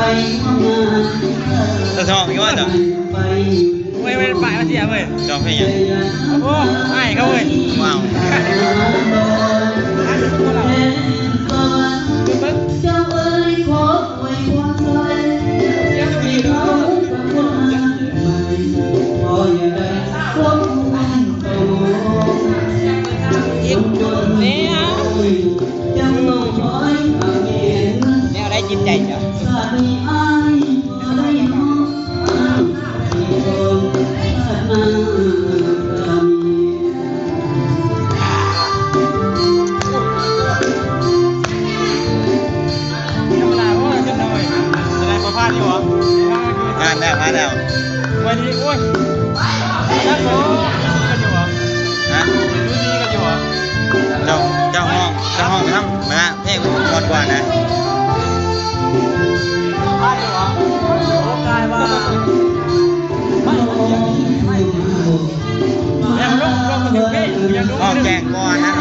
ເຈົ້າຮ້ອງຢູ່ບໍ່ເຈົ້າ? ເວີຍ ບໍ່ໄດ້ປາຍມາເສຍເວີຍ. ຮ້ອງເພງຫຍັງ? ໂອ້ ອ້າຍເຂົາເວີຍ. ວ້າວ. ແນວໃດຈິດໃຈເຈົ້າ? ຜ່ານແລ້ວ ຜ່ານແລ້ວ. ສະບາຍດີ. ໂອ້ຍ ຈັກບໍ່ ຄືກັນຢູ່ຫວາ? ຮະ? ຄືດີກັນຢູ່ຫວາ? ເຈົ້າ ເຈົ້າຮ້ອງ ເຈົ້າຮ້ອງນຳ ເພງມັນມ່ວນກວ່ານະ. ຜ່ານຢູ່ຫວາ? ໂອ້ ກາຍວ່າ ແລ້ວລົງ ລົງມາເພງ ເພງ ເພງ ຮ້ອງແຈ້ງກ່ອນນະ.